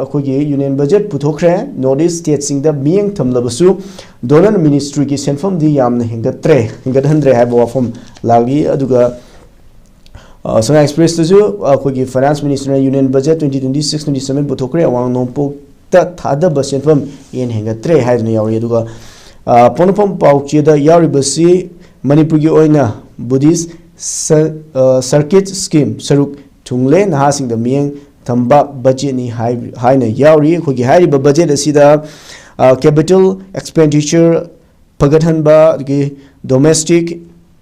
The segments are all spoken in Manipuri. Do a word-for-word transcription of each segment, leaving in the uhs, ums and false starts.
ꯑꯩꯈꯣꯏꯒꯤ ꯌꯨꯅꯤꯌꯟ ꯕꯖꯦꯠ ꯄꯨꯊꯣꯛꯈ꯭ꯔꯦ꯫ ꯅꯣꯔꯠ ꯏꯁ ꯁ꯭ꯇꯦꯠꯁꯤꯡꯗ ꯃꯤꯠꯌꯦꯡ ꯊꯝꯂꯕꯁꯨ ꯗꯣꯅꯔ ꯃꯤꯅꯤꯁꯇ꯭ꯔꯤꯒꯤ ꯁꯦꯟꯐꯝꯗꯤ ꯌꯥꯝꯅ ꯍꯦꯟꯒꯠꯇ꯭ꯔꯦ, ꯍꯦꯟꯒꯠꯍꯟꯗ꯭ꯔꯦ ꯍꯥꯏꯕ ꯋꯥꯐꯝ ꯂꯥꯛꯂꯤ꯫ ꯑꯗꯨꯒ ꯑ, ꯁꯉꯥꯏ ꯑꯦꯛꯁꯄ꯭ꯔꯦꯁꯇꯁꯨ ꯑꯩꯈꯣꯏꯒꯤ ꯐꯥꯏꯅꯥꯟꯁ ꯃꯤꯅꯤꯁꯇꯔꯅ union budget twenty twenty six twenty seven ꯄꯨꯊꯣꯛꯈ꯭ꯔꯦ, ꯑꯋꯥꯡ ꯅꯣꯡꯄꯣꯛꯇ ꯊꯥꯗꯕ ꯁꯦꯟꯐꯝ ꯍꯦꯟꯅ ꯍꯦꯟꯒꯠꯇ꯭ꯔꯦ ꯍꯥꯏꯗꯨꯅ ꯌꯥꯎꯔꯤ꯫ ꯑꯗꯨꯒ ꯑ, ꯄꯣꯛꯅꯐꯝ ꯄꯥꯎꯆꯦꯗ ꯌꯥꯎꯔꯤꯕꯁꯤ ꯃꯅꯤꯄꯨꯔꯒꯤ ꯑꯣꯏꯅ ꯕꯨꯗꯤꯁ ꯁꯔꯀꯤꯠ ꯁ꯭ꯀꯤꯝ ꯁꯔꯨꯛ ꯊꯨꯡꯂꯦ, ꯅꯍꯥꯁꯤꯡꯗ ꯃꯤꯠꯌꯦꯡ ꯊꯝꯕ ꯕꯖꯦꯠꯅꯤ ꯍꯥꯏ-, ꯍꯥꯏꯅ ꯌꯥꯎꯔꯤ꯫ ꯑꯩꯈꯣꯏꯒꯤ ꯍꯥꯏꯔꯤꯕ ꯕꯖꯦꯠ ꯑꯁꯤꯗ ꯀꯦꯄꯤꯇꯦꯜ ꯑꯦꯛꯁꯄꯦꯟꯗꯤꯆꯔ ꯐꯒꯠꯍꯟꯕ, ꯑꯗꯒꯤ ꯗꯣꯃꯦꯁꯇꯤꯛ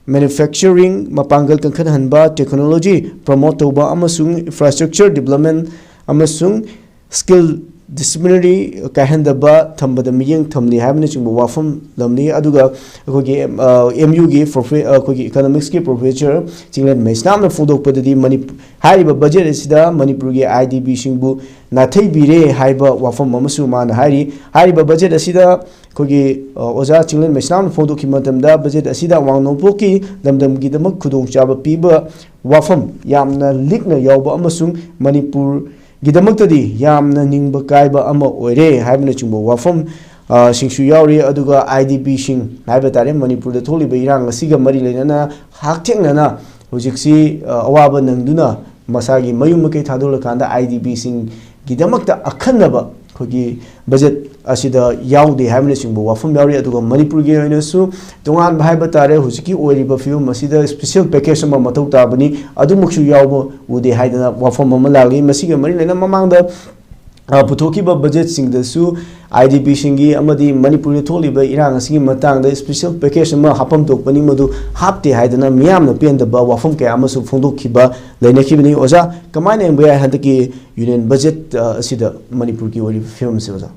ꯃꯦꯅꯨꯐꯦꯛꯆꯔꯤꯡ ꯃꯄꯥꯡꯒꯜ ꯀꯟꯈꯠꯍꯟꯕ, ꯇꯦꯛꯅꯣꯂꯣꯖꯤ ꯄ꯭ꯔꯃꯣꯠ ꯇꯧꯕ ꯑꯃꯁꯨꯡ ꯏꯟꯐ꯭ꯔꯥꯁ꯭ꯇ꯭ꯔꯛꯆꯔ ꯗꯤꯕ꯭ꯂꯞꯃꯦꯟ ꯑꯃꯁꯨꯡ ꯁ꯭ꯀꯤꯜ ꯗꯤꯁꯤꯄ꯭ꯂꯤꯅꯔꯤ ꯀꯥꯏꯍꯟꯗꯕ ꯊꯝꯕꯗ ꯃꯤꯠꯌꯦꯡ ꯊꯝꯂꯤ ꯍꯥꯏꯕꯅꯆꯤꯡꯕ ꯋꯥꯐꯝ ꯂꯝꯂꯤ꯫ ꯑꯗꯨꯒ ꯑꯩꯈꯣꯏꯒꯤ, ꯑ, ꯑꯦꯝ ꯌꯨꯒꯤ ꯄ꯭ꯔꯣꯐꯦ-, ꯑ, ꯑꯩꯈꯣꯏꯒꯤ ꯏꯀꯣꯅꯣꯃꯤꯛꯁꯀꯤ ꯄ꯭ꯔꯣꯐꯦꯁꯔ ꯆꯤꯡꯂꯦꯟ ꯃꯩꯁꯅꯥꯝꯅ ꯐꯣꯡꯗꯣꯛꯄꯗꯗꯤ ꯃꯅꯤ-, ꯍꯥꯏꯔꯤꯕ ꯕꯖꯦꯠ ꯑꯁꯤꯗ ꯃꯅꯤꯄꯨꯔꯒꯤ ꯑꯥꯏ ꯗꯤ ꯕꯤꯁꯤꯡꯕꯨ ꯅꯥꯊꯩꯕꯤꯔꯦ ꯍꯥꯏꯕ ꯋꯥꯐꯝ ꯑꯃꯁꯨ ꯃꯥꯅ ꯍꯥꯏꯔꯤ꯫ ꯍꯥꯏꯔꯤꯕ ꯕꯖꯦꯠ ꯑꯁꯤꯗ ꯑꯩꯈꯣꯏꯒꯤ, ꯑ, ꯑꯣꯖꯥ ꯆꯤꯡꯂꯦꯟ ꯃꯩꯁꯅꯥꯝꯅ ꯐꯣꯡꯗꯣꯛꯈꯤꯕ ꯃꯇꯝꯗ ꯕꯖꯦꯠ ꯑꯁꯤꯗ ꯑꯋꯥꯡ ꯅꯣꯡꯄꯣꯛꯀꯤ ꯂꯝꯗꯝꯒꯤꯗꯃꯛ ꯈꯨꯗꯣꯡꯆꯥꯕ ꯄꯤꯕ ꯋꯥꯐꯝ ꯌꯥꯝꯅ ꯂꯤꯛꯅ ꯌꯥꯎꯕ ꯑꯃꯁꯨꯡ ꯃꯅꯤꯄꯨꯔꯒꯤꯗꯃꯛꯇꯗꯤ ꯌꯥꯝꯅ ꯅꯤꯡꯕ ꯀꯥꯏꯕ ꯑꯃ ꯑꯣꯏꯔꯦ ꯍꯥꯏꯕꯅꯆꯤꯡꯕ ꯋꯥꯐꯝ, ꯑ, ꯁꯤꯡꯁꯨ ꯌꯥꯎꯔꯤ꯫ ꯑꯗꯨꯒ ꯑꯥꯏ ꯗꯤ ꯕꯤꯁꯤꯡ ꯍꯥꯏꯕ ꯇꯥꯔꯦ, ꯃꯅꯤꯄꯨꯔꯗ ꯊꯣꯛꯂꯤꯕ ꯏꯔꯥꯡ ꯑꯁꯤꯒ ꯃꯔꯤ ꯂꯩꯅꯅ ꯍꯛꯊꯦꯡꯅꯅ ꯍꯧꯖꯤꯛꯁꯤ, ꯑ, ꯑꯋꯥꯕ ꯅꯪꯗꯨꯅ ꯃꯁꯥꯒꯤ ꯃꯌꯨꯝ ꯃꯀꯩ ꯊꯥꯗꯣꯛꯂꯀꯥꯟꯗ ꯑꯥꯏ ꯗꯤ ꯕꯤꯁꯤꯡꯒꯤꯗꯃꯛꯇ ꯑꯈꯟꯅꯕ ꯑꯩꯈꯣꯏꯒꯤ ꯕꯖꯦꯠ ꯑꯁꯤꯗ ꯌꯥꯎꯗꯦ ꯍꯥꯏꯕꯅꯆꯤꯡꯕ ꯋꯥꯐꯝ ꯌꯥꯎꯔꯤ꯫ ꯑꯗꯨꯒ ꯃꯅꯤꯄꯨꯔꯒꯤ ꯑꯣꯏꯅꯁꯨ ꯇꯣꯉꯥꯟꯕ ꯍꯥꯏꯕ ꯇꯥꯔꯦ, ꯍꯧꯖꯤꯛꯀꯤ ꯑꯣꯏꯔꯤꯕ ꯐꯤꯕꯝ ꯑꯁꯤꯗ ꯁ꯭ꯄꯦꯁꯦꯜ ꯄꯦꯀꯦꯖ ꯑꯃ ꯃꯊꯧ ꯇꯥꯕꯅꯤ, ꯑꯗꯨꯃꯛꯁꯨ ꯌꯥꯎꯕ ꯎꯗꯦ ꯍꯥꯏꯗꯅ ꯋꯥꯐꯝ ꯑꯃ ꯂꯥꯛꯂꯤ꯫ ꯃꯁꯤꯒ ꯃꯔꯤ ꯂꯩꯅꯅ ꯃꯃꯥꯡꯗ, ꯑ, ꯄꯨꯊꯣꯛꯈꯤꯕ ꯕꯖꯦꯠꯁꯤꯡꯗꯁꯨ ꯑꯥꯏ ꯗꯤ ꯕꯤꯁꯤꯡꯒꯤ ꯑꯃꯗꯤ ꯃꯅꯤꯄꯨꯔꯗ ꯊꯣꯛꯂꯤꯕ ꯏꯔꯥꯡ ꯑꯁꯤꯒꯤ ꯃꯇꯥꯡꯗ ꯁ꯭ꯄꯦꯁꯦꯜ ꯄꯦꯀꯦꯖ ꯑꯃ ꯍꯥꯞꯐꯝ ꯊꯣꯛꯄꯅꯤ, ꯃꯗꯨ ꯍꯥꯞꯇꯦ ꯍꯥꯏꯗꯅ ꯃꯤꯌꯥꯝꯅ ꯄꯦꯟꯗꯕ ꯋꯥꯐꯝ ꯀꯌꯥ ꯑꯃꯁꯨ ꯐꯣꯡꯗꯣꯛꯈꯤꯕ ꯂꯩꯅꯈꯤꯕꯅꯤ꯫ ꯑꯣꯖꯥ, ꯀꯃꯥꯏꯅ ꯌꯦꯡꯕ ꯌꯥꯏ ꯍꯟꯗꯛꯀꯤ ꯌꯨꯅꯤꯌꯟ ꯕꯖꯦꯠ, ꯑ, ꯑꯁꯤꯗ ꯃꯅꯤꯄꯨꯔꯒꯤ ꯑꯣꯏꯔꯤꯕ ꯐꯤꯕꯝꯁꯦ, ꯑꯣꯖꯥ?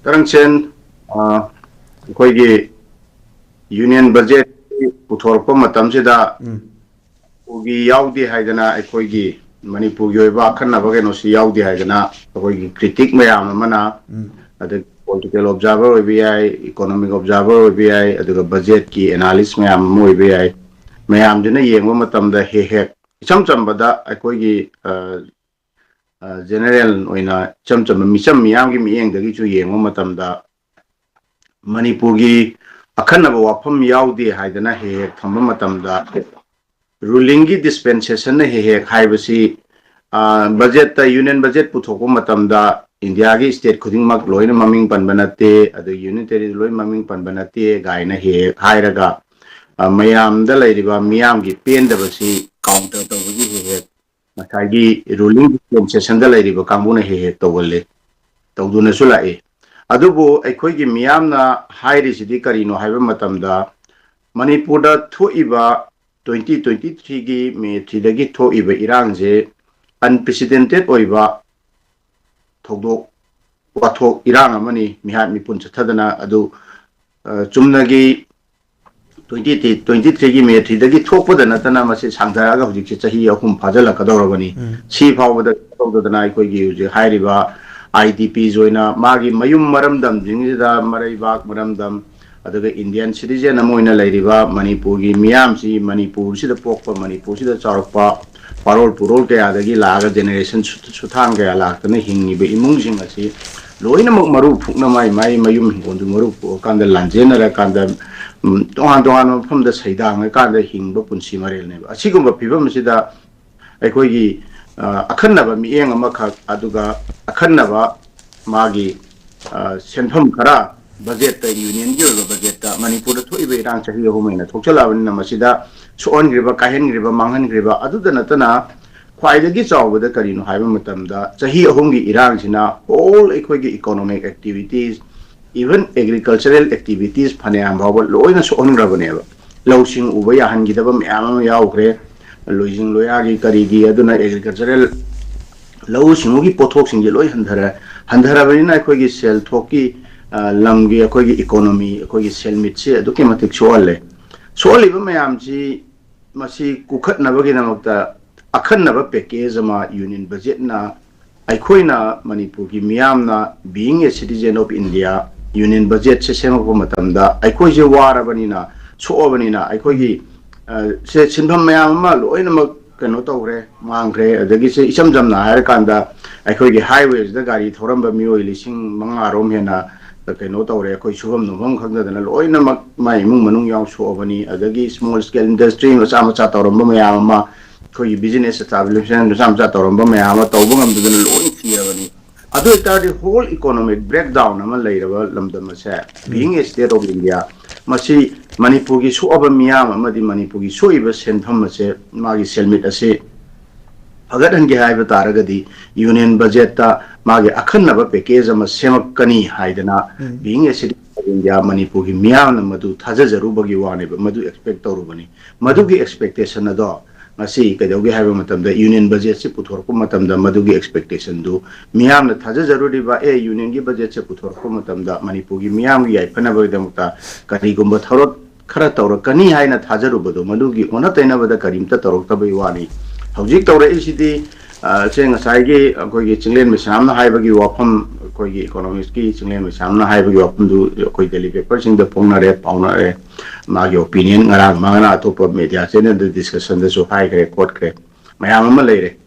ꯀꯔꯝꯆꯦꯟ, ꯑ, ꯑꯩꯈꯣꯏꯒꯤ ꯌꯨꯅꯤꯌꯟ ꯕꯖꯦꯠ ꯄꯨꯊꯣꯔꯛꯄ ꯃꯇꯝꯁꯤꯗ ꯎꯝ꯫ ꯃꯅꯤꯄꯨꯔꯒꯤ ꯌꯥꯎꯗꯦ ꯍꯥꯏꯗꯅ, ꯑꯩꯈꯣꯏꯒꯤ ꯃꯅꯤꯄꯨꯔꯒꯤ ꯑꯣꯏꯕ ꯑꯈꯟꯅꯕ ꯀꯩꯅꯣꯁꯤ ꯌꯥꯎꯗꯦ ꯍꯥꯏꯗꯅ ꯑꯩꯈꯣꯏꯒꯤ ꯀ꯭ꯔꯤꯇꯤꯛ ꯃꯌꯥꯝ ꯑꯃꯅ, ꯎꯝ꯫ ꯑꯗꯒꯤ ꯄꯣꯂꯤꯇꯤꯀꯦꯜ ꯑꯣꯕꯖꯥꯔꯚꯔ ꯑꯣꯏꯕ ꯌꯥꯏ, ꯏꯀꯣꯅꯣꯃꯤꯛ ꯑꯣꯕꯖꯥꯔꯚꯔ ꯑꯣꯏꯕ ꯌꯥꯏ, ꯑꯗꯨꯒ ꯕꯖꯦꯠꯀꯤ ꯑꯦꯅꯥꯂꯤꯁ ꯃꯌꯥꯝ ꯑꯃ ꯑꯣꯏꯕ ꯌꯥꯏ꯫ ꯃꯌꯥꯝꯁꯤꯅ ꯌꯦꯡꯕ ꯃꯇꯝꯗ ꯍꯦꯛ ꯍꯦꯛ ꯏꯆꯝ ꯆꯝꯕꯗ ꯑꯩꯈꯣꯏꯒꯤ, ꯑ, ꯖꯦꯅꯦꯔꯦꯜ ꯑꯣꯏꯅ ꯏꯆꯝ ꯆꯝꯕ ꯃꯤꯆꯝ ꯃꯤꯌꯥꯝꯒꯤ ꯃꯤꯠꯌꯦꯡꯗꯒꯤꯁꯨ ꯌꯦꯡꯕ ꯃꯇꯝꯗ ꯃꯅꯤꯄꯨꯔꯒꯤ ꯑꯈꯟꯅꯕ ꯋꯥꯐꯝ ꯌꯥꯎꯗꯦ ꯍꯥꯏꯗꯅ ꯍꯦꯛ ꯍꯦꯛ ꯊꯝꯕ ꯃꯇꯝꯗ ꯔꯨꯂꯤꯡꯒꯤ ꯗꯤꯁꯄꯦꯟꯁꯦꯁꯟꯅ ꯍꯦꯛ ꯍꯦꯛ ꯍꯥꯏꯕꯁꯤ ꯕꯖꯦꯠꯇ ꯌꯨꯅꯤꯌꯟ ꯕꯖꯦꯠ ꯄꯨꯊꯣꯛꯄ ꯃꯇꯝꯗ ꯏꯟꯗꯤꯌꯥꯒꯤ ꯁ꯭ꯇꯦꯠ ꯈꯨꯗꯤꯡꯃꯛ ꯂꯣꯏꯅ ꯃꯃꯤꯡ ꯄꯟꯕ ꯅꯠꯇꯦ, ꯑꯗꯒꯤ ꯌꯨꯅꯤꯌꯟ ꯇꯦꯔꯤꯇꯣꯔꯤ ꯂꯣꯏ ꯃꯃꯤꯡ ꯄꯟꯕ ꯅꯠꯇꯦ ꯀꯥꯏꯅ ꯍꯦꯛ ꯍꯦꯛ ꯍꯥꯏꯔꯒ ꯃꯌꯥꯝꯗ ꯂꯩꯔꯤꯕ ꯃꯤꯌꯥꯝꯒꯤ ꯄꯦꯟꯗꯕꯁꯤ ꯀꯥꯎꯟꯇꯔ ꯇꯧꯕꯒꯤ ꯍꯦꯛ ꯍꯦꯛ ꯉꯁꯥꯏꯒꯤ ꯔꯨꯂꯤꯡ ꯗꯤꯁꯄꯦꯟꯁꯦꯁꯟꯗ ꯂꯩꯔꯤꯕ ꯀꯥꯡꯕꯨꯅ ꯍꯦꯛ ꯍꯦꯛ ꯇꯧꯒꯜꯂꯤ, ꯇꯧꯗꯨꯅꯁꯨ ꯂꯥꯛꯏ꯫ ꯑꯗꯨꯕꯨ ꯑꯩꯈꯣꯏꯒꯤ ꯃꯤꯌꯥꯝꯅ ꯍꯥꯏꯔꯤꯁꯤꯗꯤ ꯀꯔꯤꯅꯣ ꯍꯥꯏꯕ ꯃꯇꯝꯗ ꯃꯅꯤꯄꯨꯔꯗ ꯊꯣꯛꯏꯕ ꯇ꯭ꯋꯦꯟꯇꯤ ꯇ꯭ꯋꯦꯟꯇꯤ ꯊ꯭ꯔꯤꯒꯤ ꯃꯦ ꯊ꯭ꯔꯤꯗꯒꯤ ꯊꯣꯛꯏꯕ ꯏꯔꯥꯡꯁꯦ ꯑꯟꯄ꯭ꯔꯤꯁꯤꯗꯦꯟꯇꯦꯠ ꯑꯣꯏꯕ ꯊꯧꯗꯣꯛ ꯋꯥꯊꯣꯛ ꯏꯔꯥꯡ ꯑꯃꯅꯤ꯫ ꯃꯤꯍꯥꯠ ꯃꯤꯄꯨꯟ ꯆꯠꯊꯗꯅ ꯑꯗꯨ ꯆꯨꯝꯅꯒꯤ ꯇ꯭ꯋꯦꯟꯇꯤ ꯇ꯭ꯋꯦꯟꯇꯤ ꯊ꯭ꯔꯤꯒꯤ ꯃꯦ ꯊ꯭ꯔꯤꯗꯒꯤ ꯊꯣꯛꯄꯗ ꯅꯠꯇꯅ ꯃꯁꯤ ꯁꯥꯡꯊꯔꯛꯑꯒ ꯍꯧꯖꯤꯛꯁꯦ ꯆꯍꯤ ꯑꯍꯨꯝ ꯐꯥꯖꯤꯜꯂꯛꯀꯗꯧꯔꯕꯅꯤ꯫ ꯎꯝ꯫ ꯁꯤ ꯐꯥꯎꯕꯗ ꯇꯧꯗꯗꯅ ꯑꯩꯈꯣꯏꯒꯤ ꯍꯧꯖꯤꯛ ꯍꯥꯏꯔꯤꯕ ꯑꯥꯏ ꯗꯤ ꯄꯤꯁ ꯑꯣꯏꯅ ꯃꯥꯒꯤ ꯃꯌꯨꯝ ꯃꯔꯝꯗꯝꯁꯤꯡꯁꯤꯗ ꯃꯔꯩꯕꯥꯛ ꯃꯔꯝꯗꯝ ꯑꯗꯨꯒ ꯏꯟꯗꯤꯌꯟ ꯁꯤꯇꯤꯖꯦꯟ ꯑꯃ ꯑꯣꯏꯅ ꯂꯩꯔꯤꯕ ꯃꯅꯤꯄꯨꯔꯒꯤ ꯃꯤꯌꯥꯝꯁꯤ, ꯃꯅꯤꯄꯨꯔꯁꯤꯗ ꯄꯣꯛꯄ, ꯃꯅꯤꯄꯨꯔꯁꯤꯗ ꯆꯥꯎꯔꯛꯄ, ꯄꯥꯔꯣꯜ ꯄꯨꯔꯣꯜ ꯀꯌꯥꯗꯒꯤ ꯂꯥꯛꯑꯒ ꯖꯦꯅꯦꯔꯦꯁꯟ ꯁꯨ-, ꯁꯨꯊꯥꯡ ꯀꯌꯥ ꯂꯥꯛꯇꯅ ꯍꯤꯡꯉꯤꯕ ꯏꯃꯨꯡꯁꯤꯡ ꯑꯁꯤ ꯂꯣꯏꯅꯃꯛ ꯃꯔꯨ ꯐꯨꯛꯅ ꯃꯥꯏ ꯃꯥꯏ ꯃꯌꯨꯝ ꯍꯤꯡꯒꯣꯜꯗꯨ ꯃꯔꯨ ꯐꯨꯛꯑꯀꯥꯟꯗ ꯂꯥꯟꯖꯦꯟꯅꯔꯀꯥꯟꯗ, ꯎꯝ, ꯇꯣꯉꯥꯟ ꯇꯣꯉꯥꯟꯕ ꯃꯐꯝꯗ ꯁꯩꯗꯥꯡꯉꯀꯥꯟꯗ ꯍꯤꯡꯕ ꯄꯨꯟꯁꯤ ꯃꯔꯦꯜꯅꯦꯕ꯫ ꯑꯁꯤꯒꯨꯝꯕ ꯐꯤꯕꯝ ꯑꯁꯤꯗ ꯑꯩꯈꯣꯏꯒꯤ, ꯑ, ꯑꯈꯟꯅꯕ ꯃꯤꯠꯌꯦꯡ ꯑꯃꯈꯛ, ꯑꯗꯨꯒ ꯑꯈꯟꯅꯕ ꯃꯥꯒꯤ, ꯑ, ꯁꯦꯟꯐꯝ ꯈꯔ ꯕꯖꯦꯠꯇ, ꯌꯨꯅꯤꯌꯟꯒꯤ ꯑꯣꯏꯕ ꯕꯖꯦꯠꯇ ꯃꯅꯤꯄꯨꯔꯗ ꯊꯣꯛꯏꯕ ꯏꯔꯥꯡ ꯆꯍꯤ ꯑꯍꯨꯝ ꯍꯦꯟꯅ ꯊꯣꯛꯆꯜꯂꯛꯑꯕꯅꯤꯅ ꯃꯁꯤꯗ ꯁꯣꯛꯍꯟꯈ꯭ꯔꯤꯕ, ꯀꯥꯏꯍꯟꯈ꯭ꯔꯤꯕ, ꯃꯥꯡꯍꯟꯈ꯭ꯔꯤꯕ, ꯑꯗꯨꯗ ꯅꯠꯇꯅ ꯈ꯭ꯋꯥꯏꯗꯒꯤ ꯆꯥꯎꯕꯗ ꯀꯔꯤꯅꯣ ꯍꯥꯏꯕ ꯃꯇꯝꯗ ꯆꯍꯤ ꯑꯍꯨꯝꯒꯤ ꯏꯔꯥꯡꯁꯤꯅ ꯍꯣꯜ ꯑꯩꯈꯣꯏꯒꯤ economic activities, even agricultural activities ꯐꯅꯌꯥꯝ ꯐꯥꯎꯕ ꯂꯣꯏꯅ ꯁꯣꯛꯍꯟꯈ꯭ꯔꯕꯅꯦꯕ꯫ ꯂꯧꯁꯤꯡ ꯎꯕ ꯌꯥꯍꯟꯈꯤꯗꯕ ꯃꯌꯥꯝ ꯑꯃ ꯌꯥꯎꯈ꯭ꯔꯦ, ꯂꯣꯏꯖꯤꯡ ꯂꯣꯌꯥꯒꯤ ꯀꯔꯤꯒꯤ, ꯑꯗꯨꯅ ꯑꯦꯒ꯭ꯔꯤꯀꯜꯆꯔꯦꯜ ꯂꯧꯎ ꯁꯤꯡꯎꯒꯤ ꯄꯣꯠꯊꯣꯛꯁꯤꯡꯁꯦ ꯂꯣꯏ ꯍꯟꯊꯔꯦ꯫ ꯍꯟꯊꯔꯕꯅꯤꯅ ꯑꯩꯈꯣꯏꯒꯤ ꯁꯦꯜ ꯊꯣꯛꯀꯤ, ꯑ, ꯂꯝꯒꯤ ꯑꯩꯈꯣꯏꯒꯤ ꯏꯀꯣꯅꯣꯃꯤ, ꯑꯩꯈꯣꯏꯒꯤ ꯁꯦꯜꯃꯤꯠꯁꯦ ꯑꯗꯨꯛꯀꯤ ꯃꯇꯤꯛ ꯁꯣꯛꯍꯜꯂꯦ꯫ ꯁꯣꯛꯍꯜꯂꯤꯕ ꯃꯌꯥꯝꯁꯤ ꯃꯁꯤ ꯀꯨꯈꯠꯅꯕꯒꯤꯗꯃꯛꯇ ꯑꯈꯟꯅꯕ ꯄꯦꯀꯦꯖ ꯑꯃ ꯌꯨꯅꯤꯌꯟ ꯕꯖꯦꯠꯅ ꯑꯩꯈꯣꯏꯅ ꯃꯅꯤꯄꯨꯔꯒꯤ ꯃꯤꯌꯥꯝꯅ, being a citizen of India, union ꯕꯖꯦꯠꯁꯦ ꯁꯦꯝꯃꯛꯄ ꯃꯇꯝꯗ ꯑꯩꯈꯣꯏꯁꯦ ꯋꯥꯔꯕꯅꯤꯅ, ꯁꯣꯛꯑꯕꯅꯤꯅ ꯑꯩꯈꯣꯏꯒꯤ, ꯑ, ꯁꯦ ꯁꯤꯟꯐꯝ ꯃꯌꯥꯝ ꯑꯃ ꯂꯣꯏꯅꯃꯛ ꯀꯩꯅꯣ ꯇꯧꯈ꯭ꯔꯦ, ꯃꯥꯡꯈ꯭ꯔꯦ꯫ ꯑꯗꯒꯤ ꯁꯤ ꯏꯆꯝ ꯆꯝꯅ ꯍꯥꯏꯔꯀꯥꯟꯗ, ꯑꯩꯈꯣꯏꯒꯤ highwayꯁꯤꯗ ꯒꯥꯔꯤ ꯊꯧꯔꯝꯕ ꯃꯤꯑꯣꯏ ꯂꯤꯁꯤꯡ ꯃꯉꯥꯔꯣꯝ ꯍꯦꯟꯅ ꯀꯩꯅꯣ ꯇꯧꯔꯦ, ꯑꯩꯈꯣꯏ ꯁꯨꯐꯝ ꯅꯣꯝꯐꯝ ꯈꯪꯗꯗꯅ ꯂꯣꯏꯅꯃꯛ ꯃꯥꯏ ꯏꯃꯨꯡ ꯃꯅꯨꯡ ꯌꯥꯎ ꯁꯣꯛꯑꯕꯅꯤ꯫ ꯑꯗꯒꯤ small scale industry ꯃꯆꯥ ꯃꯆꯥ ꯇꯧꯔꯝꯕ ꯃꯌꯥꯝ ꯑꯃ, ꯑꯩꯈꯣꯏꯒꯤ business establishment ꯃꯆꯥ ꯃꯆꯥ ꯇꯧꯔꯝꯕ ꯃꯌꯥꯝ ꯑꯃ ꯇꯧꯕ ꯉꯝꯗꯗꯅ ꯂꯣꯏ ꯁꯤꯔꯕꯅꯤ꯫ ꯑꯗꯨ ꯑꯣꯏꯇꯥꯔꯗꯤ whole economic breakdown ꯑꯃ ꯂꯩꯔꯕ ꯂꯝꯗꯝ ꯑꯁꯦ, being a state of India, ꯃꯁꯤ ꯃꯅꯤꯄꯨꯔꯒꯤ ꯁꯣꯛꯑꯕ ꯃꯤꯌꯥꯝ ꯑꯃꯗꯤ ꯃꯅꯤꯄꯨꯔꯒꯤ ꯁꯣꯛꯏꯕ ꯁꯦꯟꯐꯝ ꯑꯁꯦ, ꯃꯥꯒꯤ ꯁꯦꯟꯃꯤꯠ ꯑꯁꯤ ꯐꯒꯠꯍꯟꯒꯦ ꯍꯥꯏꯕ ꯇꯥꯔꯒꯗꯤ, ꯌꯨꯅꯤꯌꯟ ꯕꯖꯦꯠꯇ ꯃꯥꯒꯤ ꯑꯈꯟꯅꯕ package ꯑꯃ ꯁꯦꯝꯃꯛꯀꯅꯤ ꯍꯥꯏꯗꯅ, being a citizen of India, ꯃꯅꯤꯄꯨꯔꯒꯤ ꯃꯤꯌꯥꯝꯅ ꯃꯗꯨ ꯊꯥꯖꯖꯔꯨꯕꯒꯤ ꯋꯥꯅꯦꯕ, ꯃꯗꯨ expect ꯇꯧꯔꯨꯕꯅꯤ꯫ ꯃꯗꯨꯒꯤ expectation ꯑꯗꯣ ꯉꯁꯤ ꯀꯩꯗꯧꯒꯦ ꯍꯥꯏꯕ ꯃꯇꯝꯗ, ꯌꯨꯅꯤꯌꯟ ꯕꯖꯦꯠꯁꯤ ꯄꯨꯊꯣꯔꯛꯄ ꯃꯇꯝꯗ ꯃꯗꯨꯒꯤ expectationꯗꯨ ꯃꯤꯌꯥꯝꯅ ꯊꯥꯖꯖꯔꯨꯔꯤꯕ, ꯑꯦ, ꯌꯨꯅꯤꯌꯟꯒꯤ ꯕꯖꯦꯠꯁꯦ ꯄꯨꯊꯣꯔꯛꯄ ꯃꯇꯝꯗ ꯃꯅꯤꯄꯨꯔꯒꯤ ꯃꯤꯌꯥꯝꯒꯤ ꯌꯥꯏꯐꯅꯕꯒꯤꯗꯃꯛꯇ ꯀꯔꯤꯒꯨꯝꯕ ꯊꯧꯔꯛ ꯈꯔ ꯇꯧꯔꯛꯀꯅꯤ ꯍꯥꯏꯅ ꯊꯥꯖꯔꯨꯕꯗꯣ, ꯃꯗꯨꯒꯤ ꯑꯣꯟꯅ ꯇꯩꯅꯕꯗ ꯀꯔꯤꯝꯇ ꯇꯧꯔꯛꯇꯕꯒꯤ ꯋꯥꯅꯤ꯫ ꯍꯧꯖꯤꯛ ꯇꯧꯔꯛꯏꯁꯤꯗꯤ, ꯑ, ꯁꯦ ꯉꯁꯥꯏꯒꯤ ꯑꯩꯈꯣꯏꯒꯤ ꯆꯤꯡꯂꯦꯟ ꯃꯩꯁꯅꯥꯝꯅ ꯍꯥꯏꯕꯒꯤ ꯋꯥꯐꯝ, ꯑꯩꯈꯣꯏꯒꯤ economistꯀꯤ ꯆꯤꯡꯂꯦꯟ ꯃꯩꯁꯅꯥꯝꯅ ꯍꯥꯏꯕꯒꯤ ꯋꯥꯐꯝꯗꯨ ꯑꯩꯈꯣꯏ daily paperꯁꯤꯡꯗ ꯐꯣꯡꯅꯔꯦ, ꯄꯥꯎꯅꯔꯦ꯫ ꯃꯥꯒꯤ opinion ꯉꯔꯥꯡ ꯃꯥꯅ ꯑꯇꯣꯞꯄ media channelꯗ discussionꯗꯁꯨ ꯍꯥꯏꯈ꯭ꯔꯦ, ꯈꯣꯠꯈ꯭ꯔꯦ, ꯃꯌꯥꯝ ꯑꯃ ꯂꯩꯔꯦ꯫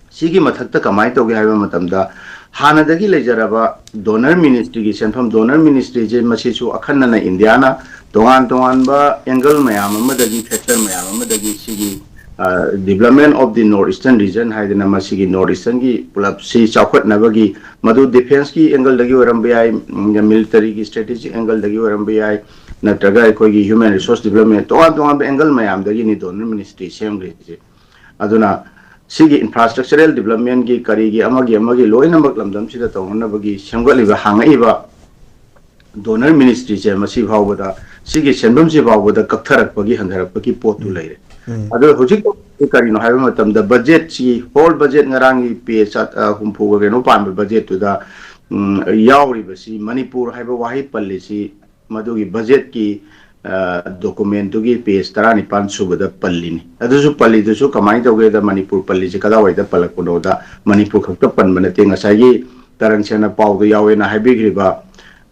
ꯁꯤꯒꯤ ꯃꯊꯛꯇ ꯀꯃꯥꯏꯅ ꯇꯧꯒꯦ ꯍꯥꯏꯕ ꯃꯇꯝꯗ, ꯍꯥꯟꯅꯗꯒꯤ ꯂꯩꯖꯔꯕ donor ministryꯒꯤ ꯁꯦꯟꯐꯝ, donor ministryꯁꯦ ꯃꯁꯤꯁꯨ ꯑꯈꯟꯅꯅ ꯏꯟꯗꯤꯌꯥꯅ ꯇꯣꯉꯥꯟ ꯇꯣꯉꯥꯟꯕ angle ꯃꯌꯥꯝ ꯑꯃꯗꯒꯤ, factor ꯃꯌꯥꯝ ꯑꯃꯗꯒꯤ ꯁꯤꯒꯤ, ꯑ, Development of the North Eastern Region ꯍꯥꯏꯗꯅ, ꯃꯁꯤꯒꯤ North Easternꯒꯤ ꯄꯨꯂꯞꯁꯤ ꯆꯥꯎꯈꯠꯅꯕꯒꯤ, ꯃꯗꯨ defenceꯀꯤ angleꯗꯒꯤ ꯑꯣꯏꯔꯝꯕ ꯌꯥꯏ, ꯎꯝ, militaryꯒꯤ strategic angleꯗꯒꯤ ꯑꯣꯏꯔꯝꯕ ꯌꯥꯏ, ꯅꯠꯇ꯭ꯔꯒ ꯑꯩꯈꯣꯏꯒꯤ human resource development, ꯇꯣꯉꯥꯟ ꯇꯣꯉꯥꯟꯕ angle ꯃꯌꯥꯝꯗꯒꯤꯅꯤ donor ministry ꯁꯦꯝꯈ꯭ꯔꯤꯁꯦ꯫ ꯑꯗꯨꯅ ꯁꯤꯒꯤ infrastructural developmentꯀꯤ, ꯀꯔꯤꯒꯤ, ꯑꯃꯒꯤ ꯑꯃꯒꯤ ꯂꯣꯏꯅꯃꯛ ꯂꯝꯗꯝꯁꯤꯗ ꯇꯧꯅꯅꯕꯒꯤ ꯁꯦꯝꯒꯠꯂꯤꯕ, ꯍꯥꯡꯉꯛꯏꯕ donor ministryꯁꯦ ꯃꯁꯤ ꯐꯥꯎꯕꯗ, ꯁꯤꯒꯤ ꯁꯦꯟꯐꯝꯁꯤ ꯐꯥꯎꯕꯗ ꯀꯛꯊꯔꯛꯄꯒꯤ, ꯍꯟꯊꯔꯛꯄꯒꯤ ꯄꯣꯠꯇꯨ ꯎꯝ꯫ ꯂꯩꯔꯦ꯫ ꯎꯝ꯫ ꯑꯗꯣ ꯍꯧꯖꯤꯛ ꯀꯔꯤꯅꯣ ꯍꯥꯏꯕ ꯃꯇꯝꯗ, budgetꯁꯤ, whole budget, ꯉꯔꯥꯡꯒꯤ page, ꯑ, ꯍꯨꯝꯐꯨꯒ ꯀꯩꯅꯣ ꯄꯥꯟꯕ budgetꯇꯨꯗ, ꯎꯝ, ꯌꯥꯎꯔꯤꯕꯁꯤ, ꯃꯅꯤꯄꯨꯔ ꯍꯥꯏꯕ ꯋꯥꯍꯩ ꯄꯜꯂꯤꯁꯤ ꯃꯗꯨꯒꯤ budgetꯀꯤ, ꯑ, documentꯇꯨꯒꯤ page ꯇꯔꯥꯅꯤꯄꯥꯟ ꯁꯨꯕꯗ ꯄꯜꯂꯤꯅꯤ꯫ ꯑꯗꯨꯁꯨ ꯄꯜꯂꯤꯗꯨꯁꯨ ꯀꯃꯥꯏꯅ ꯇꯧꯒꯦꯗ, ꯃꯅꯤꯄꯨꯔ ꯄꯜꯂꯤꯁꯤ ꯀꯗꯥꯏꯋꯥꯏꯗ ꯄꯜꯂꯛꯄꯅꯣꯗ, ꯃꯅꯤꯄꯨꯔ ꯈꯛꯇ ꯄꯟꯕ ꯅꯠꯇꯦ꯫ ꯉꯁꯥꯏꯒꯤ ꯇꯔꯟ ꯁꯦꯟꯅ ꯄꯥꯎꯗ ꯌꯥꯎꯋꯦꯅ ꯍꯥꯏꯕꯤꯈ꯭ꯔꯤꯕ,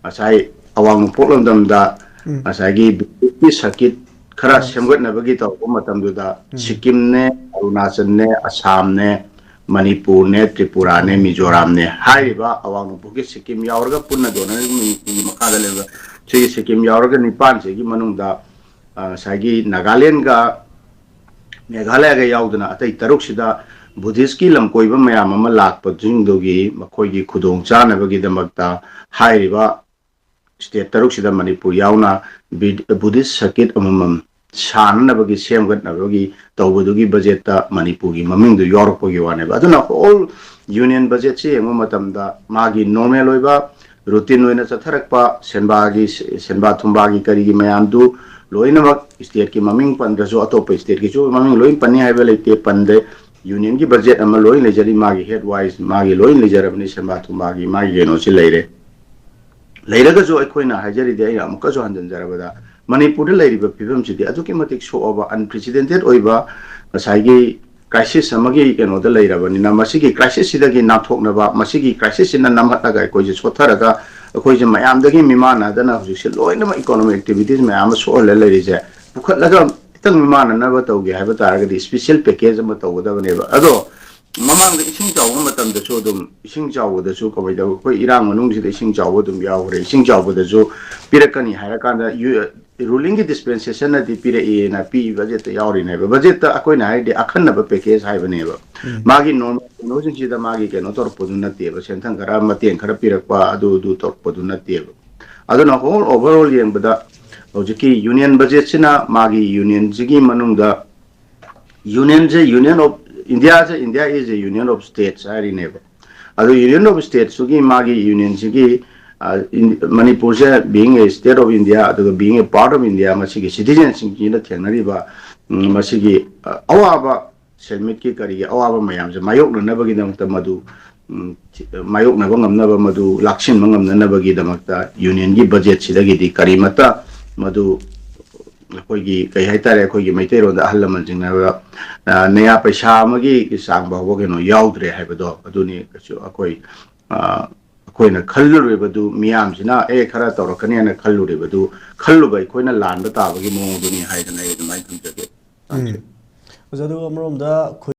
ꯉꯁꯥꯏ ꯑꯋꯥꯡ ꯅꯣꯡꯄꯣꯛ ꯂꯝꯗꯝꯗ ꯎꯝ꯫ ꯉꯁꯥꯏꯒꯤ ꯕ꯭ꯔꯤꯇꯤꯁꯀꯤ circuit ꯈꯔ ꯁꯦꯝꯒꯠꯅꯕꯒꯤ ꯇꯧꯔꯛꯄ ꯃꯇꯝꯗꯨꯗ ꯁꯤꯛꯀꯤꯝꯅꯦ, ꯑꯔꯨꯅꯥꯆꯜꯅꯦ, ꯑꯁꯥꯝꯅꯦ, ꯃꯅꯤꯄꯨꯔꯅꯦ, ꯇ꯭ꯔꯤꯄꯨꯔꯥꯅꯦ, ꯃꯤꯖꯣꯔꯥꯝꯅꯦ ꯍꯥꯏꯔꯤꯕ ꯑꯋꯥꯡ ꯅꯣꯡꯄꯣꯛꯀꯤ ꯁꯤꯛꯀꯤꯝ ꯌꯥꯎꯔꯒ ꯄꯨꯟꯅ ꯗꯣꯅꯔ ꯃꯅꯤꯄꯨꯔꯒꯤ ꯃꯈꯥꯗ ꯂꯩꯕ ꯁꯤꯒꯤ ꯁꯤꯛꯀꯤꯝ ꯌꯥꯎꯔꯒ ꯅꯤꯄꯥꯟꯁꯤꯒꯤ ꯃꯅꯨꯡꯗ, ꯑ, ꯉꯁꯥꯏꯒꯤ ꯅꯥꯒꯥꯂꯦꯟꯒ ꯃꯦꯘꯥꯂꯌꯒ ꯌꯥꯎꯗꯅ ꯑꯇꯩ ꯇꯔꯨꯛꯁꯤꯗ ꯕꯨꯙꯤꯁꯀꯤ ꯂꯝꯀꯣꯏꯕ ꯃꯌꯥꯝ ꯑꯃ ꯂꯥꯛꯄꯁꯤꯡꯗꯨꯒꯤ ꯃꯈꯣꯏꯒꯤ ꯈꯨꯗꯣꯡ ꯆꯥꯅꯕꯒꯤꯗꯃꯛꯇ ꯍꯥꯏꯔꯤꯕ ꯁ꯭ꯇꯦꯠ ꯇꯔꯨꯛꯁꯤꯗ ꯃꯅꯤꯄꯨꯔ ꯌꯥꯎꯅ ꯕꯤ-, ꯕꯨꯙꯤꯁ ꯁꯔꯀꯤꯠ ꯑꯃꯃꯝ ꯁꯥꯅꯅꯕꯒꯤ ꯁꯦꯝꯒꯠꯅꯕꯒꯤ ꯇꯧꯕꯗꯨꯒꯤ ꯕꯖꯦꯠꯇ ꯃꯅꯤꯄꯨꯔꯒꯤ ꯃꯃꯤꯡꯗꯨ ꯌꯥꯎꯔꯛꯄꯒꯤ ꯋꯥꯅꯦꯕ꯫ ꯑꯗꯨꯅ ꯍꯣꯜ ꯌꯨꯅꯤꯌꯟ ꯕꯖꯦꯠꯁꯤ ꯌꯦꯡꯕ ꯃꯇꯝꯗ ꯃꯥꯒꯤ ꯅꯣꯔꯃꯦꯜ ꯑꯣꯏꯕ ꯔꯨꯇꯤꯟ ꯑꯣꯏꯅ ꯆꯠꯊꯔꯛꯄ ꯁꯦꯟꯕꯥꯒꯤ, ꯁꯦꯟꯕꯥ ꯊꯨꯝꯕꯥꯒꯤ ꯀꯔꯤꯒꯤ ꯃꯌꯥꯝꯗꯨ ꯂꯣꯏꯅꯃꯛ ꯁ꯭ꯇꯦꯠꯀꯤ ꯃꯃꯤꯡ ꯄꯟꯗ꯭ꯔꯁꯨ ꯑꯇꯣꯞꯄ ꯁ꯭ꯇꯦꯠꯀꯤꯁꯨ ꯃꯃꯤꯡ ꯂꯣꯏ ꯄꯟꯅꯤ ꯍꯥꯏꯕ ꯂꯩꯇꯦ, ꯄꯟꯗꯦ꯫ ꯌꯨꯅꯤꯌꯟꯒꯤ ꯕꯖꯦꯠ ꯑꯃ ꯂꯣꯏ ꯂꯩꯖꯔꯤ, ꯃꯥꯒꯤ ꯍꯦꯗ ꯋꯥꯏꯁ ꯃꯥꯒꯤ ꯂꯣꯏ ꯂꯩꯖꯔꯕꯅꯤ, ꯁꯦꯟꯕꯥ ꯊꯨꯝꯕꯥꯒꯤ ꯃꯥꯒꯤ ꯀꯩꯅꯣꯁꯤ ꯂꯩꯔꯦ꯫ ꯂꯩꯔꯒꯁꯨ ꯑꯩꯈꯣꯏꯅ ꯍꯥꯏꯖꯔꯤꯗꯤ, ꯑꯩꯅ ꯑꯃꯨꯛꯀꯁꯨ ꯍꯟꯖꯤꯟꯖꯔꯕꯗ, ꯃꯅꯤꯄꯨꯔꯗ ꯂꯩꯔꯤꯕ ꯐꯤꯕꯝꯁꯤꯗꯤ ꯑꯗꯨꯛꯀꯤ ꯃꯇꯤꯛ ꯁꯣꯛꯑꯕ, ꯑꯟꯄ꯭ꯔꯤꯁꯤꯗꯦꯟꯇꯦꯠ ꯑꯣꯏꯕ ꯉꯁꯥꯏꯒꯤ ꯀ꯭ꯔꯥꯏꯁꯤꯁ ꯑꯃꯒꯤ ꯀꯩꯅꯣꯗ ꯂꯩꯔꯕꯅꯤꯅ, ꯃꯁꯤꯒꯤ ꯀ꯭ꯔꯥꯏꯁꯤꯁꯁꯤꯗꯒꯤ ꯅꯥꯟꯊꯣꯛꯅꯕ, ꯃꯁꯤꯒꯤ ꯀ꯭ꯔꯥꯏꯁꯤꯁꯁꯤꯅ ꯅꯝꯍꯠꯂꯒ ꯑꯩꯈꯣꯏꯁꯦ ꯁꯣꯠꯊꯔꯒ ꯑꯩꯈꯣꯏꯁꯦ ꯃꯌꯥꯝꯗꯒꯤ ꯃꯤꯃꯥꯟꯅꯗꯅ ꯍꯧꯖꯤꯛꯁꯦ ꯂꯣꯏꯅꯃꯛ ꯏꯀꯣꯅꯣꯃꯤꯛ ꯑꯦꯛꯇꯤꯚꯤꯇꯤꯁ ꯃꯌꯥꯝ ꯑꯃ ꯁꯣꯛꯍꯜꯂ ꯂꯩꯔꯤꯁꯦ ꯄꯨꯈꯠꯂꯒ ꯈꯤꯇꯪ ꯃꯤꯃꯥꯟꯅꯅꯕ ꯇꯧꯒꯦ ꯍꯥꯏꯕ ꯇꯥꯔꯒꯗꯤ ꯏꯁꯄꯤꯁꯦꯜ ꯄꯦꯀꯦꯖ ꯑꯃ ꯇꯧꯒꯗꯕꯅꯦꯕ꯫ ꯑꯗꯣ ꯃꯃꯥꯡꯗ ꯏꯁꯤꯡ ꯆꯥꯎꯕ ꯃꯇꯝꯗꯁꯨ ꯑꯗꯨꯝ, ꯏꯁꯤꯡ ꯆꯥꯎꯕꯗꯁꯨ ꯀꯃꯥꯏꯅ ꯇꯧꯋꯤ? ꯑꯩꯈꯣꯏ ꯏꯔꯥꯡ ꯃꯅꯨꯡꯁꯤꯗ ꯏꯁꯤꯡ ꯆꯥꯎꯕ ꯑꯗꯨꯝ ꯌꯥꯎꯈ꯭ꯔꯦ꯫ ꯏꯁꯤꯡ ꯆꯥꯎꯕꯗꯁꯨ ꯄꯤꯔꯛꯀꯅꯤ ꯍꯥꯏꯔꯀꯥꯟꯗ ꯌꯨ-, ꯔꯨꯂꯤꯡꯒꯤ ꯗꯤꯁꯄꯦꯟꯁꯦꯁꯟꯅꯗꯤ ꯄꯤꯔꯛꯏꯅ ꯄꯤꯛꯏ ꯕꯖꯦꯠꯇ ꯌꯥꯎꯔꯤꯅꯦꯕ꯫ ꯕꯖꯦꯠꯇ ꯑꯩꯈꯣꯏꯅ ꯍꯥꯏꯔꯗꯤ ꯑꯈꯟꯅꯕ ꯄꯦꯀꯦꯖ ꯍꯥꯏꯕꯅꯦꯕ꯫ ꯃꯥꯒꯤ ꯅꯣꯔꯃꯦꯜ ꯀꯩꯅꯣꯁꯤꯡꯁꯤꯗ ꯃꯥꯒꯤ ꯀꯩꯅꯣ ꯇꯧꯔꯛꯄꯗꯨ ꯅꯠꯇꯦꯕ, ꯁꯦꯟꯊꯪ ꯈꯔ ꯃꯇꯦꯡ ꯈꯔ ꯄꯤꯔꯛꯄ ꯑꯗꯨ ꯑꯗꯨ ꯇꯧꯔꯛꯄꯗꯨ ꯅꯠꯇꯦꯕ꯫ ꯑꯗꯨꯅ ꯍꯣꯜ ꯑꯣꯚꯔꯑꯣꯜ ꯌꯦꯡꯕꯗ ꯍꯧꯖꯤꯛꯀꯤ ꯌꯨꯅꯤꯌꯟ ꯕꯖꯦꯠꯁꯤꯅ ꯃꯥꯒꯤ ꯌꯨꯅꯤꯌꯟꯁꯤꯒꯤ ꯃꯅꯨꯡꯗ ꯌꯨꯅꯤꯌꯟꯁꯦ, ꯌꯨꯅꯤꯌꯟ ꯑꯣꯐ ꯏꯟꯗꯤꯌꯥꯁꯦ, India is a union of states ꯍꯥꯏꯔꯤꯅꯦꯕ꯫ ꯑꯗꯣ ꯌꯨꯅꯤꯌꯟ ꯑꯣꯐ ꯁ꯭ꯇꯦꯠꯁꯇꯨꯒꯤ ꯃꯥꯒꯤ ꯌꯨꯅꯤꯌꯟꯁꯤꯒꯤ, ꯑ, ꯏꯟ-, ꯃꯅꯤꯄꯨꯔꯁꯦ being a state of India ꯑꯗꯨꯒ being a part of India, ꯃꯁꯤꯒꯤ ꯁꯤꯇꯤꯖꯦꯟꯁꯤꯡꯁꯤꯅ ꯊꯦꯡꯅꯔꯤꯕ, ꯎꯝ, ꯃꯁꯤꯒꯤ, ꯑ, ꯑꯋꯥꯕ, ꯁꯦꯟꯃꯤꯠꯀꯤ ꯀꯔꯤꯒꯤ ꯑꯋꯥꯕ ꯃꯌꯥꯝꯁꯦ ꯃꯥꯌꯣꯛꯅꯅꯕꯒꯤꯗꯃꯛꯇ ꯃꯗꯨ, ꯎꯝ, ꯊꯤ-, ꯃꯥꯌꯣꯛꯅꯕ ꯉꯝꯅꯕ, ꯃꯗꯨ ꯂꯥꯛꯁꯤꯟꯕ ꯉꯝꯅꯅꯕꯒꯤꯗꯃꯛꯇ ꯌꯨꯅꯤꯌꯟꯒꯤ ꯕꯖꯦꯠꯁꯤꯗꯒꯤꯗꯤ ꯀꯔꯤꯃꯠꯇ ꯃꯗꯨ ꯑꯩꯈꯣꯏꯒꯤ ꯀꯩ ꯍꯥꯏꯇꯥꯔꯦ, ꯑꯩꯈꯣꯏꯒꯤ ꯃꯩꯇꯩꯔꯣꯟꯗ ꯑꯍꯜ ꯂꯃꯟꯁꯤꯡꯅ ꯍꯥꯏꯕ, ꯑ, ꯅꯌꯥ ꯄꯩꯁꯥ ꯑꯃꯒꯤ ꯆꯥꯡ ꯐꯥꯎꯕ ꯀꯩꯅꯣ ꯌꯥꯎꯗ꯭ꯔꯦ ꯍꯥꯏꯕꯗꯣ ꯑꯗꯨꯅꯤ꯫ ꯀꯩꯁꯨ ꯑꯩꯈꯣꯏ, ꯑ, ꯑꯩꯈꯣꯏꯅ ꯈꯜꯂꯨꯔꯤꯕꯗꯨ, ꯃꯤꯌꯥꯝꯁꯤꯅ ꯑꯦ ꯈꯔ ꯇꯧꯔꯛꯀꯅꯤ ꯍꯥꯏꯅ ꯈꯜꯂꯨꯔꯤꯕꯗꯨ, ꯈꯜꯂꯨꯕ ꯑꯩꯈꯣꯏꯅ ꯂꯥꯟꯕ ꯇꯥꯕꯒꯤ ꯃꯑꯣꯡꯗꯨꯅꯤ ꯍꯥꯏꯗꯅ ꯑꯩ ꯑꯗꯨꯃꯥꯏꯅ ꯊꯝꯖꯒꯦ꯫ ꯎꯝ꯫ ꯑꯣꯖꯥ, ꯑꯗꯨ ꯑꯃꯔꯣꯝꯗ ꯑꯩꯈꯣꯏ